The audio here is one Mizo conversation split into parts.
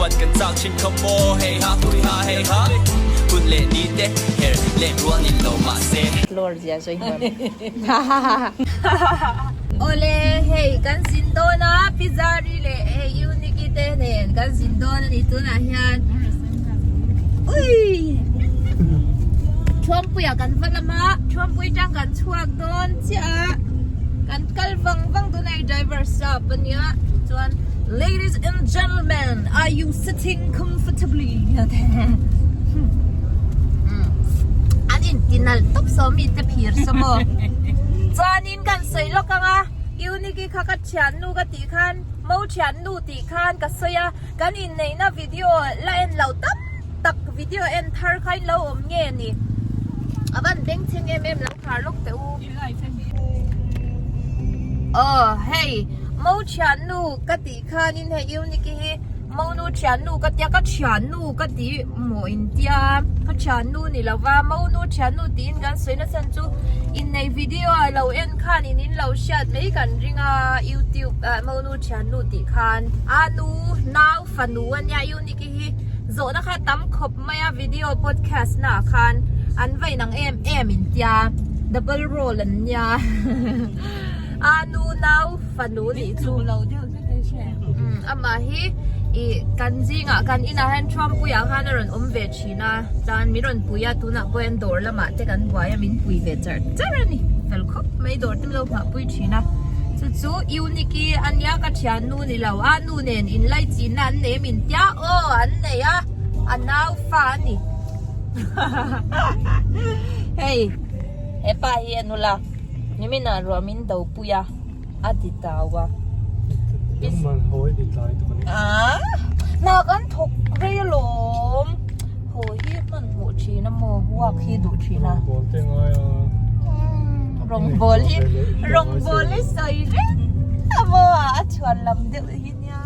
Upat kan chak thin kha maw hei ha hui ha hei ha Hun leh ni te her leh rual ni lo mah se. Lawr zia sawi hman. Awle hei kan zin dawn a Pizari leh hei Uniki te nen kan zin dawn a ni tunah hian ui Thuampuia kan va lam a Thuampui tang kan chhuak dawn chiah a kan kal vang vang dawn a hei driver sap a nia chuan ladies and gentlemen are you sitting comfortably an inti nalh tawp saw mi te phir saw maw chuanin kan sawi lawk ang a Uniki kha ka thiannu ka tih khan mo thiannu tih khan ka sawi a kan inneihna video la en lo tam tak video en thar kha in lo awm nge ni a van bengchheng em em lo khar lawk teh u aw hei mo thiannu ka tih khanin hei Uniki hi Monu thiannu ka tia ka thiannu ka ti maw intia ka thiannu ni lova monu thiannu tiin kan sawi na chhan chu innei video ah lo en khan in in lo hriat mai kan ring a youtube ah monu thiannu tih khan a nu nau fanu ania uniki hi zawhna kha tam khawp mai a video podcast na ah khan an va inang em em intia double role an nia a nu nau fanu nih chu. Amah hi ih kan zingah kan inah hian Truampuiah khan a rawn awm ve thin a chuan min rawn pui a tunah pawh hian dawr lamah te kan buai a min pui ve char char a ni fel khawp mai dawr te lo nghah pui thin a chu chu Uniki a nia ka thiannu ni lo a nu nen inlaichinna an nei a min tia aw an nei a a nau fa a ni hei hepa hi a nula niminah ruah min do pui a. a ti tau a. Hna kan thawk rei alawm. Haw hi hman hmuh thin a maw walk hi duh thin a. Rawngbawl hi rawngbawl hi sawi reng a maw a chhuan lam deuh hi nia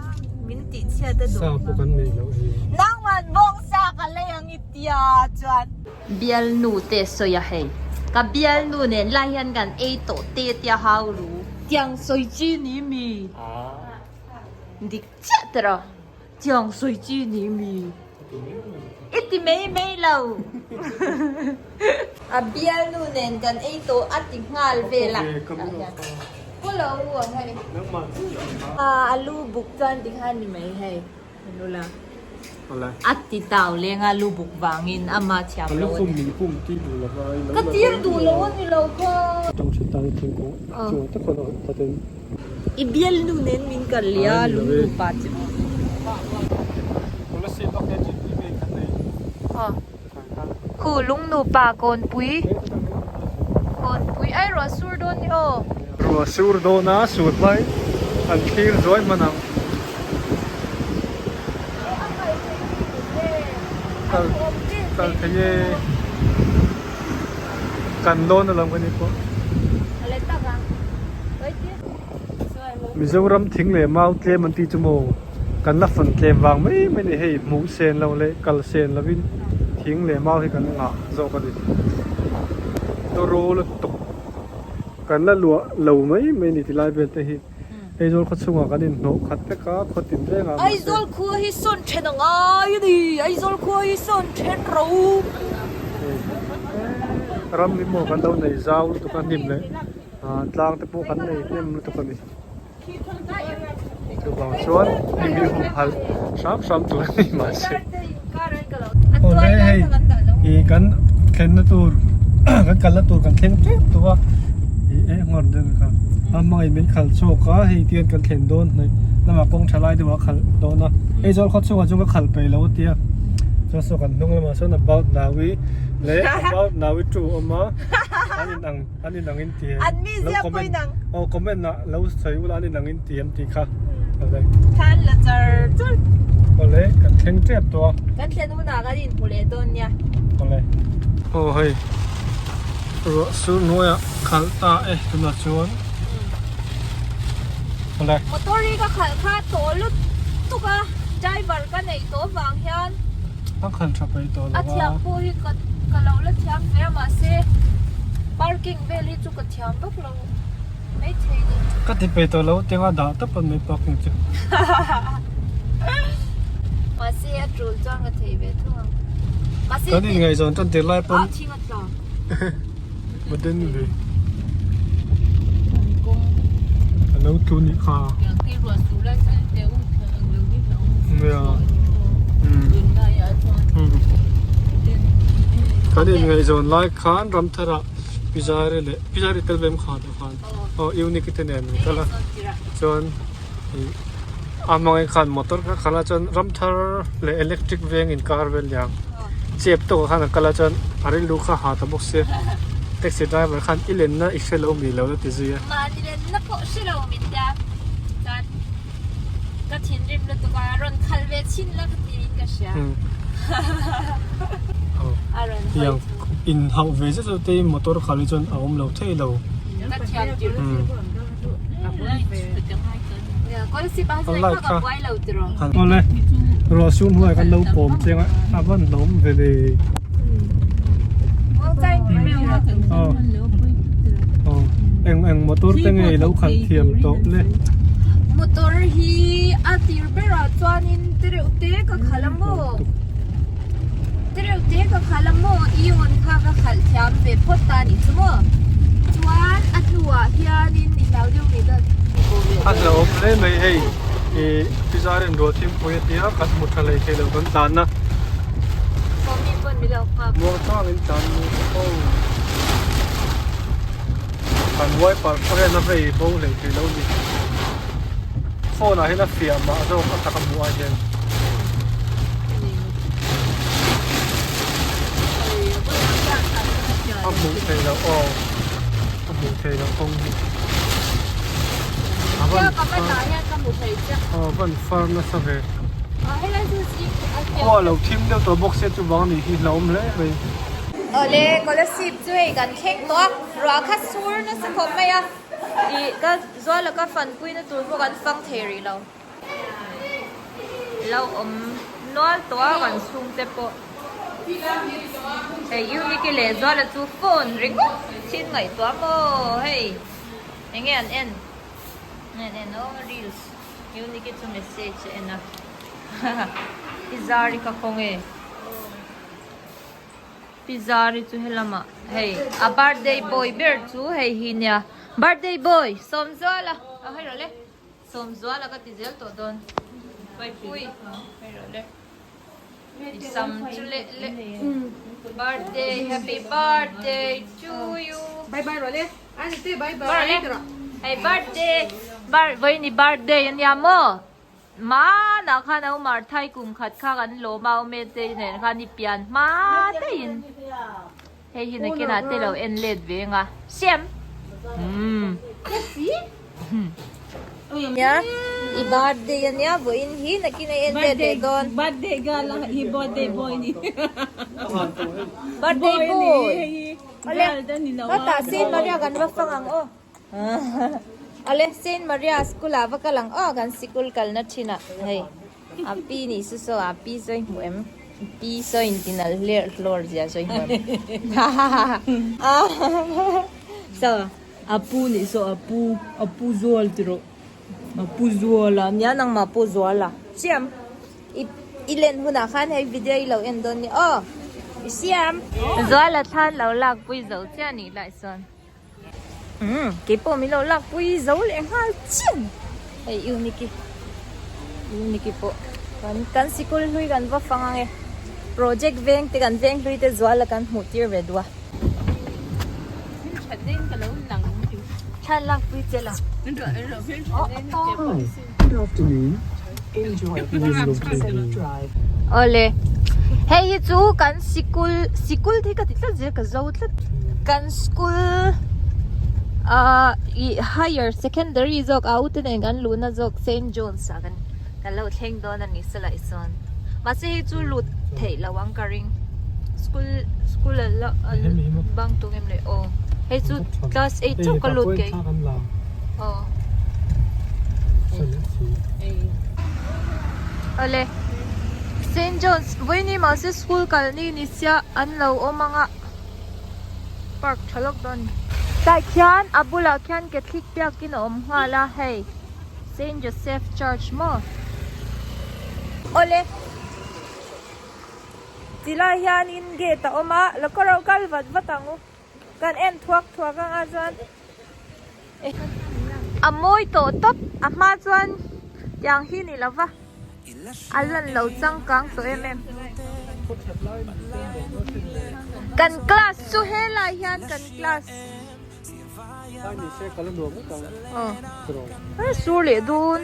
min tih chhiat a duh. Sa pawh kan neih loh hi. Nangman bawng sa ka lei ang i tia chuan. Bialnu te sawi a hei. Ka bialnu nen lai hian kan ei tawh te tia hau ru. Tiang sawi chi ni mi? Dik chiah te rawh. Tiang sawi chi ni mi? I ti mai mai lo. A bialnu nen kan ei tawh a ti nghal vel a. Pu lo u a hei. A lu buk chuan tikhan ni mai hei. A ti tau leng a lu buk vangin ama thiam lo a ni. Ka tir duh lo a ni lo kha. I bialnu nen min kal leh a lungnu pa che. Khu lungnu pa kawnpui kawnpui ai ruah sur dawn ni aw. Ruah sur dawn a sur hmai an thlir zuai hman ang. Kal kal thei e kan lawn alawm kan ni pawh. Mizoram thing leh mau tlem an tih chu maw kan la fan tlem vang mai mai a ni hei hmuh sen lo leh kal sen lovin thing leh mau hi kan ngah zawk a ni tawraw lutuk kan la luah lo mai mai a ni tilai vel te hi Aizawl khaw chhungah kan inhnawh khat vek a khaw tin reng ah mahse Aizawl khua hi sawn then a ngai a ni Aizawl khua hi sawn then ro ram hi maw kan lo nei zau lutuk a hnim leh. Tlang te pawh kan nei hnem lutuk a ni. Chuvang chuan hnim hi humhalh hram hram tur a ni mahse. Awle hei ih kan thlenna tur kan kalna tur kan thleng tep tawh a ih eh nghawr deuh kha a hmangaih min khalh chhuak a hei tihian kan thlen dawn hnaih lamah kawng tha lai deuh a khalh dawn a hei zawl khaw chhungah chuan ka khalh peih lo a tia chuan saw kan hnung lamah sawn about naui leh about naui two a awm a an inang. An inang in ti em? An mizia Lo pawh inang. Aw comment ah lo sawi ula an inang in ti em tih kha. Awle. Khan la char char. Awle kan thleng tep tawh a. Kan thlen hunah kan inhmu leh dawn nia. Awle. Aw hei ruah sur hnuaiah khalh ta e tunah chuan. Awle. Motor hi ka khalh kha tawh lutuk a driver ka neih tawh vang hian. A khalh tha peih tawh lo a. A thiam pawh hi ka ka lo la thiam ve a mahse parking vel hi chu ka thiam vak lo maithei ni. Ka ti peih tawh lo tianga dah tawp a mai parking chu. Mahse. tul chuan ka thei ve thung ang. Mahse Kan inngaihzawn tan tir lai pawn Ah thing a tla. Maden ve. A lo tlu nih kha. Nia. Kan inngaihzawn lai khan Ramthara Pizari leh Pizari tel ve em kha tah khan aw Unique te nen an kal a chuan ih a hmangin khan motor kha khalh a chuan Ramthar leh electric veng inkar vel liang chep tawkah khan a kal a chuan a rilru kha ha ta bawk sia taxi driver khan i lenna i hre lo mi lo la ti zui a. Mahni lenna pawh hre lo min tia chuan ka thinrim lutuk a rawn khal ve chhin la ka tiin ka hria. A rawn hawi Tiang in hauh ve zet zet te hi motor khal hi chuan a awm lo thei lo. Ka thiam tirh. Awle ruah sum hnuai kan lo pawm cheng a a van hlawm ve le aw aw eng eng motor te nge i lo khalh thiam tawh le. Motor hi a tir berah chuanin tereuh te ka khalh a maw tereuh te ka khalh a maw i awn kha ka khalh thiam ve phawt ta a nih chu maw chuan a hnuah hianin i hlau deuh mai dawn. A hlauhawm hle mai hei ih Pizarren ruah thingpui a tia kan hmu tha lei theilo kan tlan a muang changin tlan aw kan wiper khaw hian a vei bo hlei theilo a ni phone ah hian a fiah mah zawk a tak a hmuh ah hian. A hmuh theih loh aw a hmuh theih loh kawng hi a van aw a van far nasa ve khua lo thim deuh tawh bawk sia chuvang anih hi hlauhawm hle mai. Awle Kolasib chu hei kan thleng tawh a ruah kha sur nasa khawp mai a ih ka zuala ka fanpuina tur pawh kan fang thei rih lo. Lo awm nual tawh a kan chhungte pawh hei Unity leh Zuala chu phone ringawt thin ngaihtuah maw hei enge an en enge an en aw reels Unity chu message a en a i zar i ka kawng e. Pi Zari chu helamah hei a birthday boy ber chu hei hi nia birthday boy Sawmzuala a hei rawh le. Sawmzuala ka ti zel tawh dawn. Paipui hei rawh le. I sam chu leh leh. Birthday happy birthday to you. Bye bye rawh le. Ani te bye bye. Rawh le. Hei birthday bar vawiin i birthday ania maw? Hmanah khan a umar thai kum khat kha kan lawm a awm e te nen khan i pian hma daihin hei hi nakinah te lo en let ve anga siam umm nia i birthday ania vawiin hi nakin a en let leh dawn Birthday girl a hi birthday boy ni birthday boy Awle hetah Saint Maria kan va fang ang aw. Awle Saint Maria school ah va kal ang aw kan sikul kalna thin ah hei a pi nih chu saw a pi sawi hmuh em pi sawi in tinal hler hlawr zia sawi hmuh em saw a pu nih saw a pu a pu zual ti rawh a pu zual a nia nangmah pu zual a siam i i len hunah khan hei video i lo en dawn nia aw i siam zual a thlan lo lak pui zo chiah nih lai sawn. Umm keipawh min lo lak pui zo leh nghal chian hei Uniki Uniki pawh kan kan sikul hlui kan va fang ang e project veng te kan veng hlui te zual a kan hmuh tir ve duh a thlan lak pui che la Awle hei hi chu kan sikul sikul te hi ka ti tlat zel ka zo tlat kan school ah ih higher secondary zawk a ute nen kan luhna zawk Saint John's ah kan kan lo thleng dawn a ni silai sawn mahse hei chu lut theih loh ang ka ring school school a la bang tung em le aw hei chu class eight chauh ka lut kei aw awle Saint John's vawiini mahse school kalni ni sia an lo awm ang a park tha lawk dawn a ni tah khian a bulah khian Catholic biakin a awm nghal a hei Saint Joseph Church maw awle. Tilai hianin gate a awm a, lo ka ro kal vat vat ang u. Kan en thuak thuak anga chuan a mawi tawh tawp a hma chuan tiang hi ni lo va a lan lo changkang tawh em em. Kan class chu helai hian kan class. Aw sur leh dun.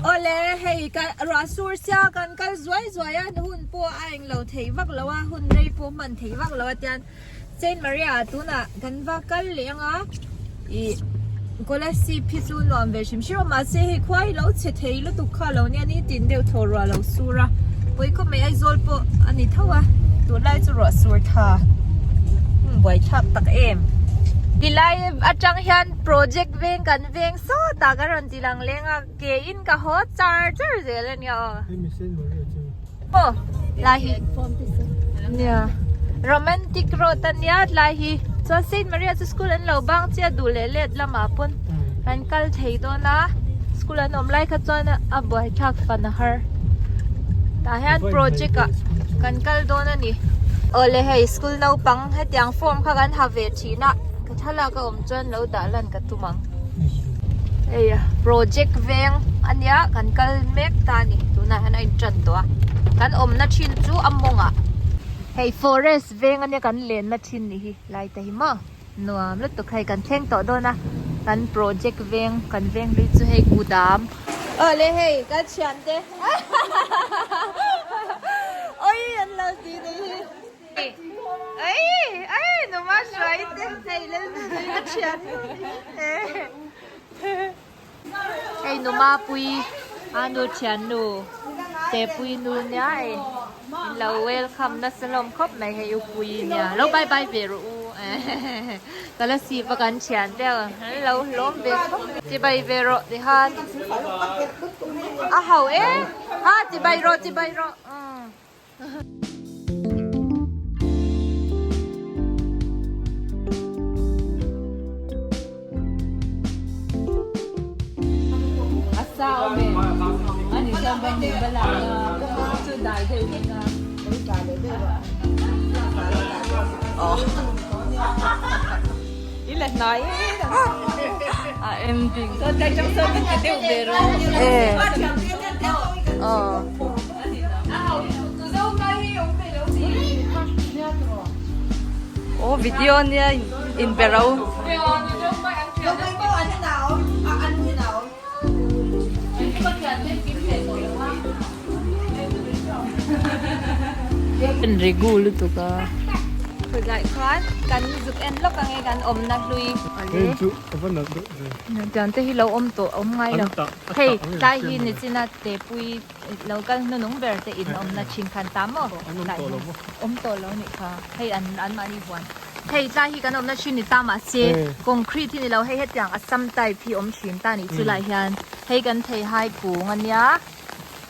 Awle hei ka ruah sur sia kan kal zuai zuai a hun pawh a englo thei vak lo a hun rei pawh hman thei vak lo a tian Saint Maria ah tunah kan va kal leh ang a ih Kolasib hi chu nuam ve hrim hrim a mahse hei khua hi lo chhe thei lutuk kha lo nia nitin deuh thaw ruah lo sur a pawi khawp mai Aizawl pawh a ni tho a tunlai chu ruah sur tha buaithlak tak em. Tilai atang hian project veng kan veng sawtah kan rawn ti lang leng a ke in ka haw char char zel a nia aw. Aw lai hi nia romantic road a nia tlai hi chuan Saint Maria chu school an lo bang chiah duh leh let lamah pawn kan kal thei dawn a school an awm lai kha chuan a buaithlak fan a har tah hian project ah kan kal dawn a ni awle hei school naupang hetiang form kha kan ha ve thin a ka thlalak a awm chuan lo dah lan ka tum ang. Hei project veng a nia kan kal mek ta a ni tunah hian a in tan tawh a kan awmna thin chu a mawngah hei forest veng a nia kan lenna thin ni hi lai te hi maw nuam lutuk hei kan thleng tawh dawn a kan project veng kan veng hlui chu hei kudam awle hei ka thiante awii an lo ti ni hi. Ei ei numa hruai te hei lalnunui ka thian hei numa pui a nu thian nu te pui nu nia ei in lo welcome nasa hlawm khawp mai hei u pui nia lo bye bye ve rawh u ka la sip a kan thian te an lo hlawm ve khawp chibai ve rawh tihan a ho e ha chibai rawh chibai rawh. Aw video nia in be ro. En regu lutuk a. Khawilai khan kan zuk en lawk ange kan awmna hlui. Hei chu a va nalh deuh ve. Tiang te hi lo awm tawh awm ngai lo. Hei tlai hi nichina tepui lo kal hnunung ber te in awmna thin khan ta maw? An awm tawh lo maw? Awm tawh lo nih kha. Hei an anmahni huan. Hei tlai hi kan awmna thin ni ta mahse concrete hi ni lo hei hetiang assam type hi awm thin ta nih chulai hian hei kan thei hai kung ania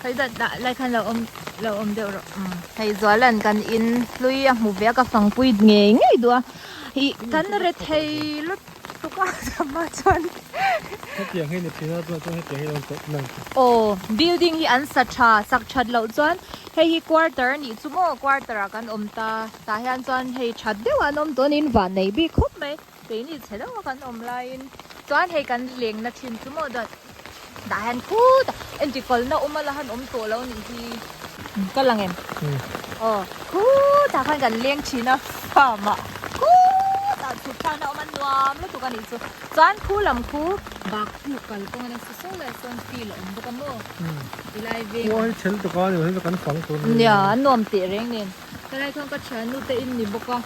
hei dat dah lai khan lo awm lo awm deuh rawh umm hei zualan kan in hlui a hmu ve a ka fangpui ngei ngei duh a ih kan rethei lut tuk a chama chuan Hetiang hi ni thin a chuan chuan hetiang hi a awm tawh nang. Aw building hi an sa tha sak that loh chuan hei hi quarter a nih chu maw quarter ah kan awm ta tah hian chuan hei that deuh ah an awm tawh a niin van nei bik khawp mai keini chhe deuh a kan awm laiin chuan hei kan leng na thin chu maw dawt tah hian khutah engti kalna awm a la han awm tawh lo nih hi ka lang em aw khutah khan kan leng thin a farm ah khutah chhuk thlakna awm a nuam lutuk a nih chu chuan khu lam khu bak puk kal kawng a nia saw lai sawn field a awm bawk a maw tilai veng Khuai chhel tuk a ni hei kan fang tur nia an nuam teh reng nen helai khan ka thiannu te in ni bawk a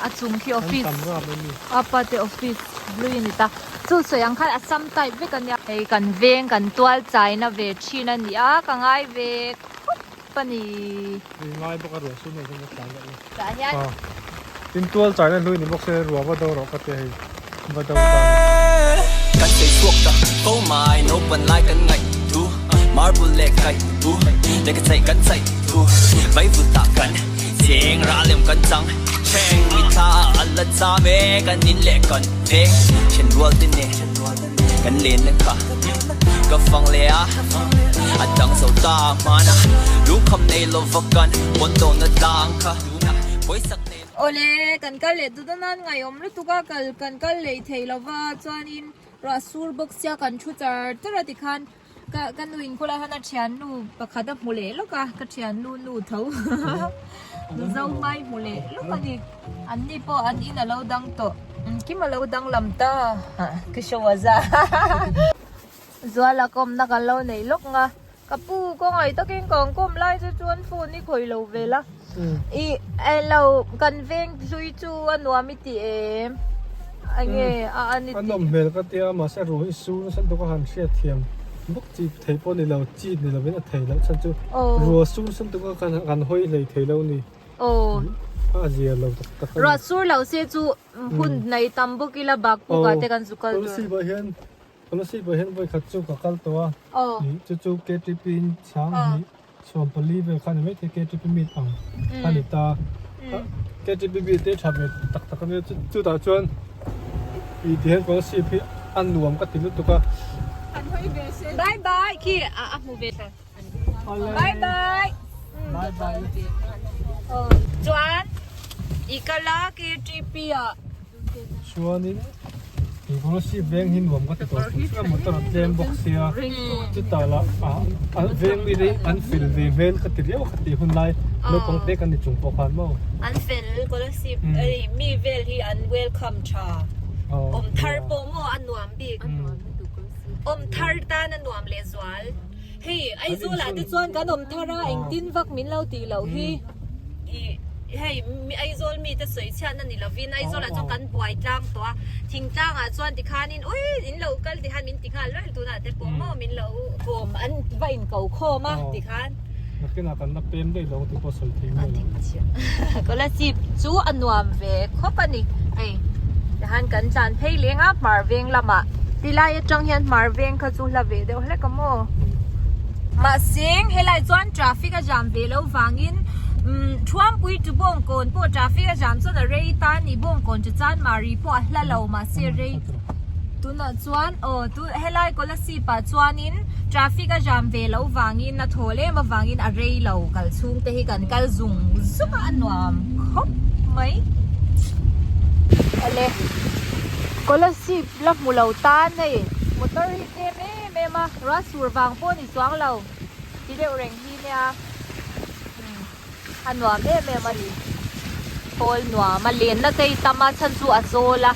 a chung khi office a pa te office hlui a ni ta chu sawi ang khan assam type vek a nia hei kan veng kan tual chaina ve thin a ni a ka ngai ve khawp. a ni. Ri ngai bawk a ruah chu nuam chuan a tlan leh lo. Tah hian. Aw tin tual chaina hlui ni bawk se ruah va do rawh ka tia hei va do ta ni. Kan sei chhuak ta fo mai naupan lai kan ngaih thu marble leh kaih thu lehkha chheih kan chheih thu vaivut ah kan cheng rah lem kan chang thleng mithla ah a la cham e kan in leh kan veng then rual te nen kan len na kha ka fang leh a a dang zo ta hman a lungkham nei lova kan pawn tawh na tlang kha pawisak nei Awle kan kal leh tut a nan ngaihawm lutuk a kal kan kal leh thei lova chuanin ruah sur bawk sia kan thu char char a tikhan Ka ka nu in khawlai hian a thiannu pakhat a hmu leh lawk a ka thiannu nu tho nu zo hmai hmu leh lawk a ni an ni pawh an in a lo dang tawh engkim a lo dang lam ta ka show a za zuala ka awmna kan lo nei lawk nga ka pu kawngaih takin ka awm kawm lai chu chuan phone i khawih lo vel a ih elo kan veng hlui chu a nuam i ti em enge a an i A nawm hmel ka tia mahse ruh hi sur nasa lutuk a han hriat thiam bawk chi thei pawh ni lo chi ni lovin a thei loh chhan chu ruah sur nasa lutuk a kan hawi hlei thei lo ni a zia lo tak tak a ni. Ruah sur lo se chu hun nei tam bawk ila bak puk ah te kan zu kal tur. Kolasib ah hian vawikhat chu ka kal tawh a, chu chu KTP in chhang hnih chhuam pali vel kha a ni maithei KTP meet ang a ni ta. KTP meet te tha ve tak tak a nia chutah chuan ih ti hian Kolasib hi a nuam ka ti lutuk a. Bye bye khi a hmu ve thla. Bye bye. Bye bye. Chuan i kal a KTP ah. Chuanin ih Kolasib veng hi nuam ka ti tawh thung chiah a motor a tlem bawk sia chutah lah ah a veng mi te hi an fel ve hmel ka ti riau a khatih hun lai naupang te kan ni chung pawh khan maw. An fel Kolasib mi vel hi an welcome tha awm thar pawh maw a nuam bik awm thar tan a nuam leh zual hei Aizawl ah te chuan kan awm thar a engtin vak min lo tih loh hi. Ih hei Aizawl mite sawi chhiatna ni lovin Aizawl ah chuan kan buai tlang tawh a, thingtlang ah chuan tikhanin ui in lo kal tikhan min ti nghal luai tunah te pawh maw min lo kawm an va in ko khawm a tikhan. Nakinah kan la pem daih lo tih pawh sawi thei mai lo. Kolasib chu a nuam ve khawp a ni hei tikhan kan tlan phei leng a hmar veng lamah tilai atang hian hmar veng kha chu hla ve deuh hlek a maw. Mahse helai chuan traffic a jam ve lo vangin Thuampui chu Bawngkawn pawh traffic a jam chuan a rei ta a ni Bawngkawn chu Chanmari pawh a hla lo mahse rei tunah chuan aw tu helai Kolasib ah chuanin traffic a jam ve lo vangin a thawl em avangin a rei lo kal chhung te hi kan kal zung zung a a nuam khawp mai. Awle Kolasib la hmu lo tan hei motor hi tlem em em a ruah sur vang pawh a ni chuang lo ti deuh reng hi nia a nuam em em a ni khawl nuam a lenna te hi tam a chhan chu a zawl a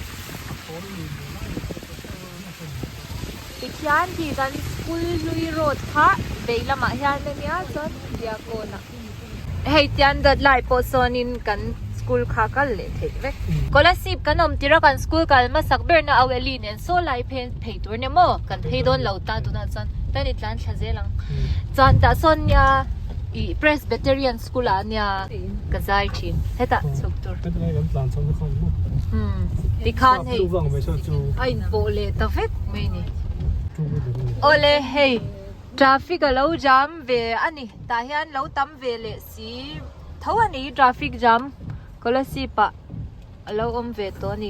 tikhian khi kan school hlui road kha vei lamah hian ania chuan Diakawna. Hei tian dawt lai pawh sawnin kan school kha kal leh theih vek. Kolasib kan awm tir a kan school kal hmasak ber na Aweli nen saw lai phen phei tur nia maw kan phei dawn lo ta tunah chuan tan i tlan thla zel ang. Chuan tah sawn nia ih Presbyterian school ah nia ka zai thin hetah chhuk tur. Umm tikhan hei a inpawh leh ta vek mai ni. Awle hei. Traffic a lo jam ve a ni tah hian lo tam ve leh si tho a ni traffic jam Kolasib ah a lo awm ve tawh a ni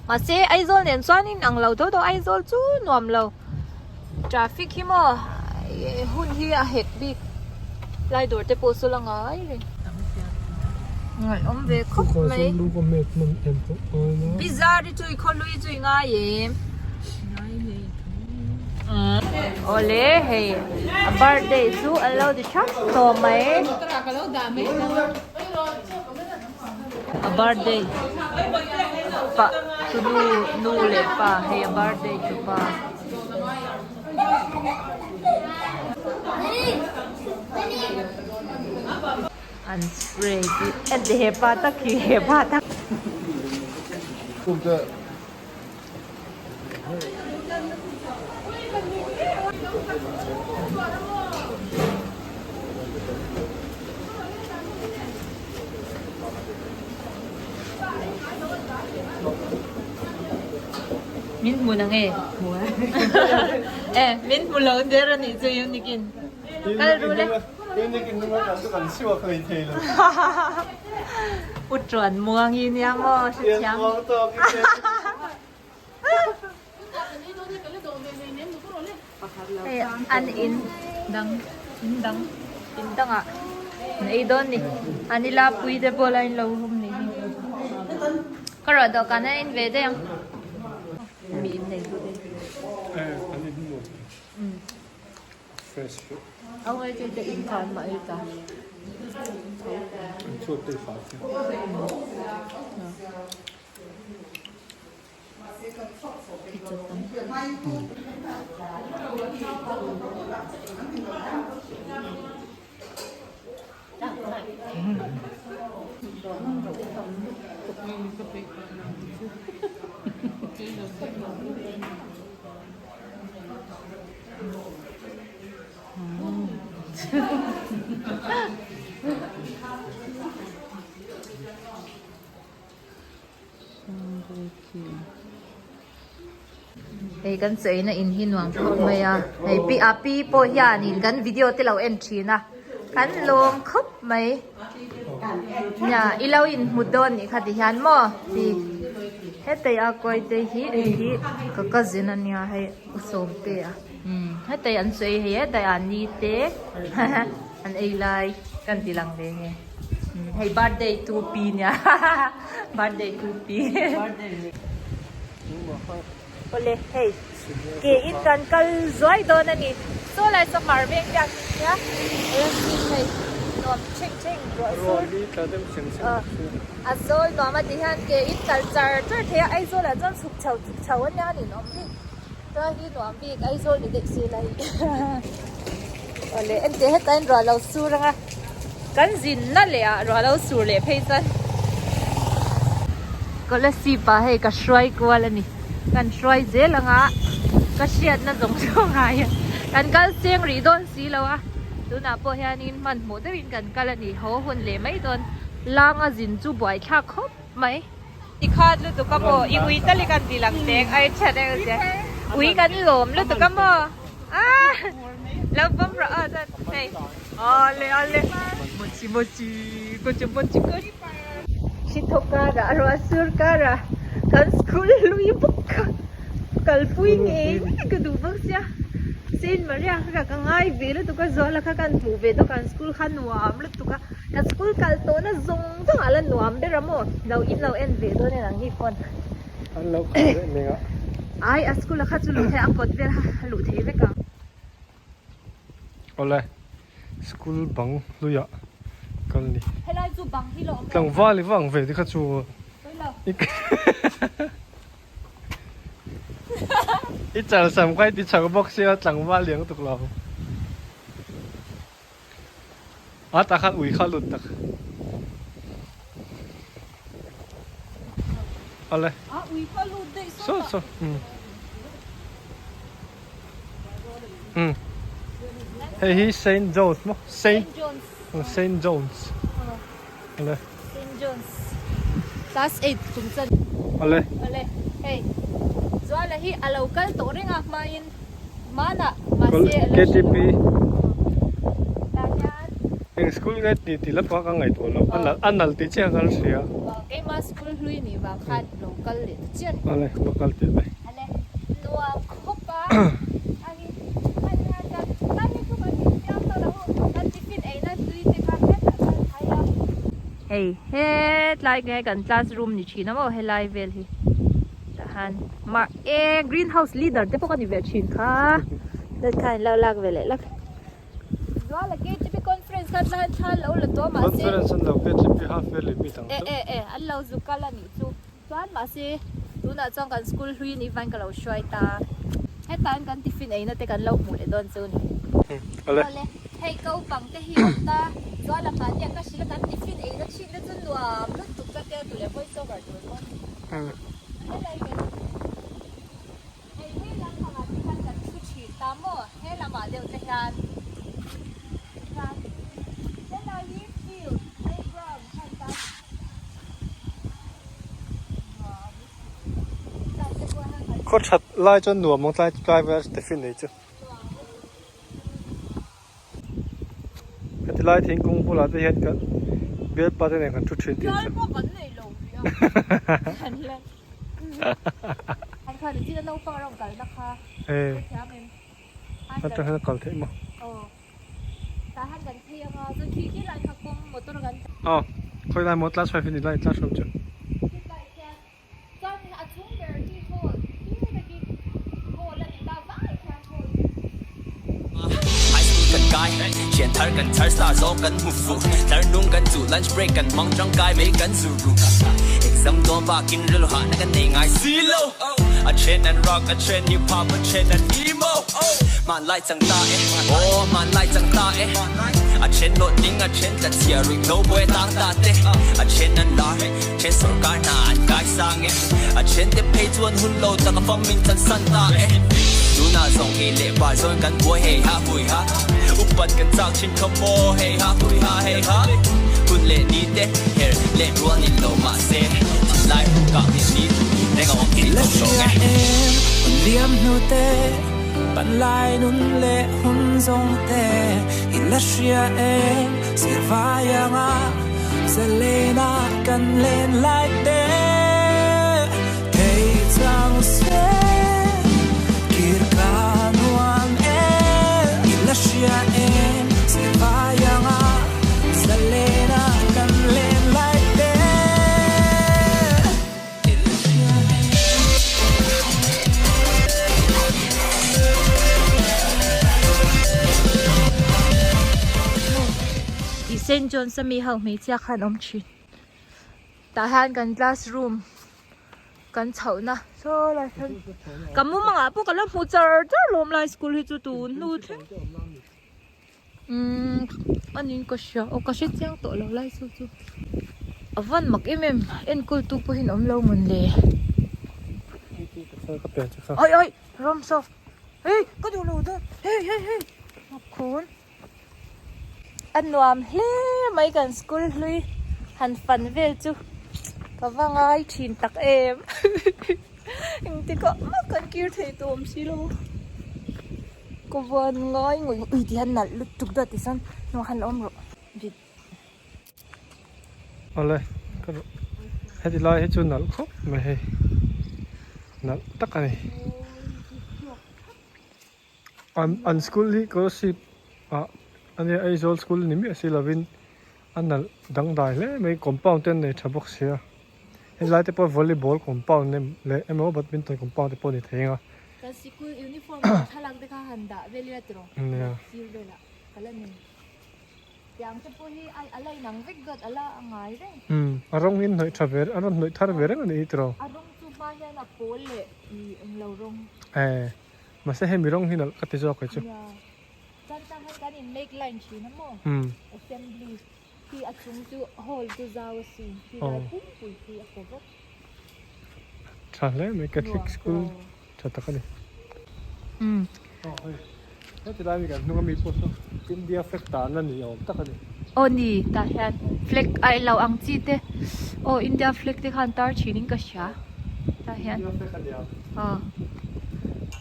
mahse Aizawl nen chuan in ang lo tho tho Aizawl chu nuam lo traffic hi maw hun hi a hek bik lai dawr te pawh saw la ngai reng ngaihawm ve khawp mai bizar hi chu i khawlui chu i ngai em. Awle hei a birthday chu an lo ti thap tawh mai a birthday pa chu nu nu leh pa hei a birthday chu pa. An spray hi en hepa tak hi hepa tak. Min hmu na nge? Hmu e. E, min hmu lo der a nih chu Unique in. Kal ru le. Unique in nunga kan chu kan chhuak hlei thei lo. U Tuan muang i nia maw hre thiam. Tuan muang tawk i nia. Hei an in dang in dang in dangah an ei dawn ni. An ila pui te pawh la in lo hum ni hi. Ka rawh dawhkan a en ve daih ang. Mi in nei tu te. Eh, an in nuam. Fresh deuh. Au ngai te te in khan mah hi ta. An chhuat te fai te. Hei kan chaina in hi nuam khawp mai a hei pi a pi pawh hianin kan video te lo en thin a kan lawm khawp mai nia i lo inhmu dawn nih kha ti hian maw pi hetei a kawi te hi hei hi ka cousin a nia hei u sawmte a umm hetei an sawi hei hetei ah ni te an ei lai kan ti lang ve nge. Hei birthday tu pi nia birthday tu pi awle hei ke in kan kal zuai dawn a ni saw lai saw hmar veng biak in nia hei nuam chheng chheng ruah sur a zawl nuam a ti hian ke in kal char char thei a Aizawl ah chuan chhuk chho chhuk chho a nia a ninawm bik chuan hi nuam bik Aizawl ni daih se lai. Awle engte heta in ruah lo sur anga kan zin na leh ah ruah lo sur leh phei chuan Kolasib ah hei ka hruai kual a ni kan hruai zel anga ka hriatna zawng zawng ah hian kan kal cheng rih dawn si lo a tunah pawh hianin hmanhmawh deuhin kan kal a ni haw hun leh mai dawn langa zin chu buaithlak khawp mai. Tikhat lutuk a maw i ui tal i kan ti lang teng ai that e che ui kan lawm lutuk a maw ah lo pawm rawh aw chuan hei awle awle mochi mochi kochu mochi ko thi thawk kara ruah sur kara kan school lui bawk kha kalpui ngei ngei ka duh bawk sia Saint Maria kha ka ngai ve lutuk a zuala kha kan hmuh ve tawk an school kha nuam lutuk a. Ka school kal tawhna zawng zawng ah la nuam ber a maw? Lo in lo en ve dawn en ang ni phone. An lo kal leh mek a. Ai a school a kha chu luh theih a kawt vel kha a luh thei vek ang. Awle school bang hluiah kal ni. Helai chu bang hi lo awm lo. Tlangval i vang ve te kha chu. Pawi lo. I chal sam kha i ti chho bawk sia tlangval liang tuk lo. A tah khan ui kha lut tak. Ale. A ui kha lut daih saw. Saw saw. Um. Um. Hei hi Saint John's maw? Saint John's. Saint John's. Ale. Saint John's. Class 8 chung chan. Ale. Ale. Hei. Zuala hi a lo kal tawh reng a hmain Hmanah mahse a la hre KTP. lo. Tah hian. Eng school nge tih tih la pawh ka ngaihtuah lo. A nalh a nalh tih chiah ka la hria. Aw keimah school hlui nih vang khan lo kal leh ta chiah a ni. Ale va kal teh mai. Ale nuam khawp a. A hi hman hian kan kan hi chu kan infiam tawh lo kan tiffin eina hlui te kha hetah khan phai a. Hei hetlai nge kan classroom ni thin a maw helai vel hi. Tahan mah e green house leader te pawh ka ni ve thin kha that khan in lo lak ve leh lak Zuala KTP conference kha tlan thla lo la tawh mahse Conference an lo KTP half yearly meet ang e e e an lo zu kal a nih chu chuan mahse tunah chuan kan school hlui ni vain ka lo hruai ta hetah hian kan tiffin eina te kan lo hmuh leh dawn chu ni Awle awle hei ko pang te hi awm ta Zuala mahni ah ka hrilh a kan tiffin eina thin te chu nuam lutuk ka tia duh leh voice over tur pawh Khaw that lai chuan nuam ang tlai tlai vel tiffin ei chu. Heti lai thingkung bulah te hian kan bialpa te nen kan thu thin tih chu. Bialpa kan nei lo rih a. Kan la. An khan chin a naupang a rawn kalna kha. Eh. Thiam em. Atang hian a kal theih maw? Aw. Tah hian kan phei anga chuan khi khi lai kha kawng motor kan. Aw. Khawi lai maw class 5 in lai classroom chu. Khi lai khian Chuan a chung ber hi hall hi heti hall a ni ta vai khian hall. High school kan kai, thian thar kan chhar star zawng kan hmu fuh, tlar nung kan chuh lunch break kan hmang tangkai mai kan zu ru. Exam dawn bakin rilru hahna kan nei ngai si lo. A then an rock, a then hip hop, a then an emo. Hmanlai chang ta e, aw hmanlai chang ta e. A then lawt ding, a then tla chhia ruih no buai tang ta te. A then an lar. Then sorkar hna an kai sang e, a then te phei chuan hun lo tak a fam in chan san ta e. Tunah zawng ei leh bar zawn kan buai hei ha hui ha, upat kan chak thin kha maw hei ha hui ha hei ha. Hun leh ni te her leh rual ni lo mahse, thinlai hu kah ni ni reng a awm thei tawh lo e. Hun liam hnu te, panlai nun leh hun zawng te, i la hria em sirvai anga. Zalena kan len lai te thei chang se kir ka nuam e i la hria em se vai anga Zalena kan len lai te i la hria em. Tih Saint John's a mi ho hmeichhia khan awm thin. Tah hian kan classroom kan chhohna saw lai hian ka mumangah pawh ka la hmu char char lawm lai school hi chu tun hnu thleng umm a niin ka hria aw ka hre chiang tawh lo lai chu chu a van mak em em enkawl tu pawhin awm lo mawn le. Oi oi ramsa hei ka duh lo dawn hei hei hei khawn. A nuam hle mai kan school hlui han fan vel chu ka va ngai thin tak em engtik ah mah kan kir thei tawh awm si lo ka van ngai ngawih ui ti hian nalh lutuk deuh ti chuan hnung han awm rawh vit. Awle ka heti lai hi chu nalh khawp mai hei nalh tak a ni. An an school hi Kolasib ah ania Aizawl school ni miah si lovin a nalh dangdai hle mai compound te an nei tha bawk sia helai te pawh volleyball compound em leh emaw badminton compound te pawh a ni thei ang a. Kan sikul uniform leh thlalak te kha han dah vel ila tiraw sir velah ka la nei tiang te pawh hi a la inang vek dawt a la ngai reng. Umm a rawng hi an hnawih tha ve an rawn hnawih thar ve reng a nih hi tiraw. A rawng chu hma hian a pawl leh ih englo rawng. Eh. Mahse hemi rawng hi nalh ka ti zawk kei chu. Nia. Chuan tah hian kan in make line thin a maw? Umm. Assembly khi a chung chu hall chu zau a sin khi lai pumpui khi a kaw vek. Tha hle mai Catholic school tha tak a ni. Umm. Aw hei heti lai mi kan hnung ami pawh saw India flag tan a ni awm tak a ni. Aw ni tah hian flag a ilo ang chi te aw India flag te khan tar thin in ka hria tah hian. India flag a nia. Aw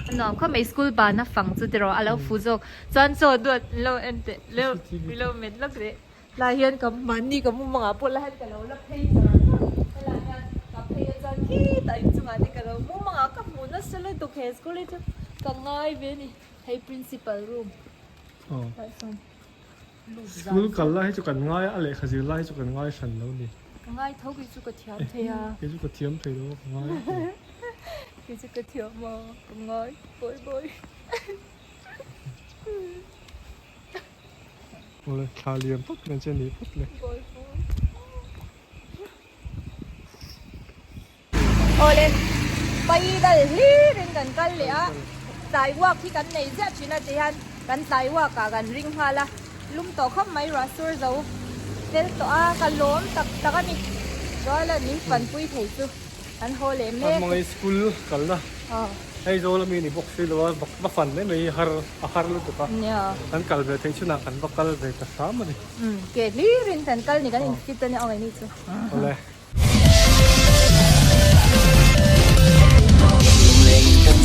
a nuam khawp mai school ban a fang chu tiraw a lo fu zawk chuan chaw duat an lo en teh leuh ilo met lawk leh lai hian ka mahni ka mumangah pawh la hian ka lo la phei char char helai hian ka phei a chuan khitah inchungah te ka lo mumangah ka hmu nasa lutuk he school hi chu ka ngai ve a ni hei principal room tah sawn lut zan School kal lai hi chu kan ngai a a lehkha zir lai hi chu kan ngai hran lo ni. Ka ngai tho kei chu ka thiam thei a. Kei chu ka thiam thei lo a ka ngai. Kei chu ka thiam a ka ngai bawi bawi. Awle thla lian phawt mai che ni phawt le. Bawi bawi. Awle paidal hlir in kan kal leh a tlai walk hi kan nei ziah thin a ti hian kan tlai walk ah kan ring nghal a lum tawh khawp mai ruah sur zo fel tawh a ka lawm tak tak a ni chuan min fanpui thei chu kan haw leh mek. Hmangaih school kalna Aizawl ami ni bawk si lo a va fan mai mai hi har a har lutuk a kan kal ve theih chhunah kan va kal ve ta hram a ni. Ke hlirin kan kal ni kan in fit a nia awm ni chu. Awle.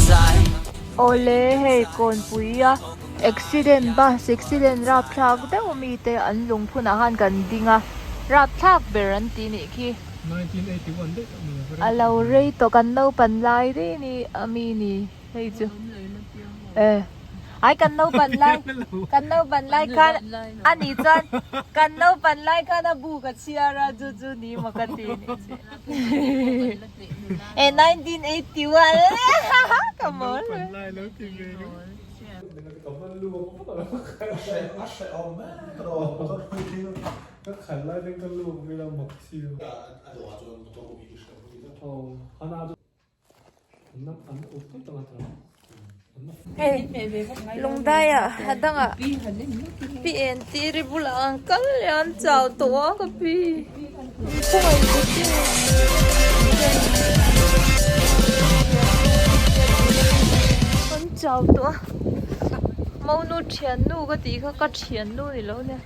Zai. Awle hei kawnpui a accident bus accident rapthlak deuh mi te an lungphun ah khan kan ding a rapthlak ber an tih nih khi. A lo rei tawh kan naupan lai daih a ni a mi ni hei chu e ai kan naupan lai kan naupan lai khan a nih chuan kan naupan lai khan a bu ka chhiar a chu chu ni maw ka ti nih chu e 1981 ka mawl Ka khan lai ten ka luk vel a mak si lo. A dawh ah chuan motor awm hi ka hria bawk ila. Aw hana chu an na an up tawp tawp a tawh. Hei lungdai ah a dangah pi en tir i bulah an kal leh a an chau tawh a ka pi an chau tawh a monu thiannu ka tih kha ka thiannu ni lo nia.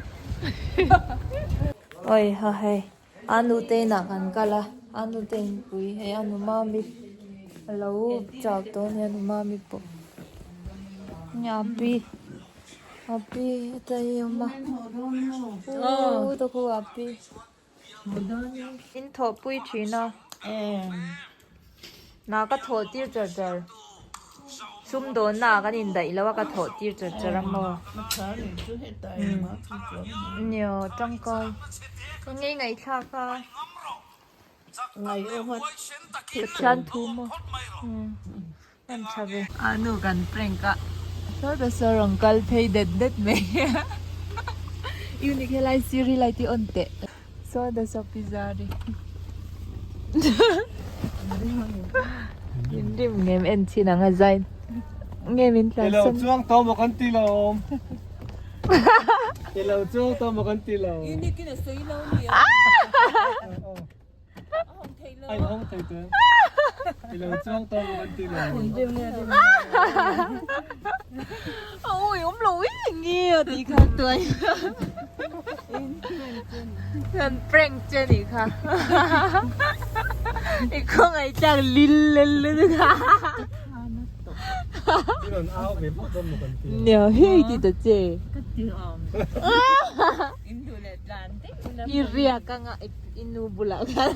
Oi ha hei a nute inah kan kal a a nute inpui hei a nu mami a lo chau tawh a nia nu mami pawh nia a pi a pi hetah hi a awm a u te khu a pi in thawhpui thin a hna ka thawh tir char char. Sumdawnna ah kan indaih lo a ka thawh tir char char a maw Nia tangkai ka ngei ngaihthlak a Pathian thu maw an tha ve. A nu kan prank a saw ta saw rawn kal phei det det mai Unique helai sir hi light hi on teh saw ta saw pizza ri. Min rim ngem en chin ang a zai nge min tlan Ilo chuang tawh maw kan ti lo Ilo chuang tawh maw kan ti lo Unique in a sawi lo ni a. Ai hawng thei te Ilo chuang tawh maw kan ti lo Ôi awm lo i nge a tih kha tuai Kan prank che nih kha I khawngaih tlak lil lel lutuk a I rawn au ve vak dawn maw kan ti Nia hei ti ta che Ka ti awm In duh leh tlan daih ula I riak anga i nu bulah khan.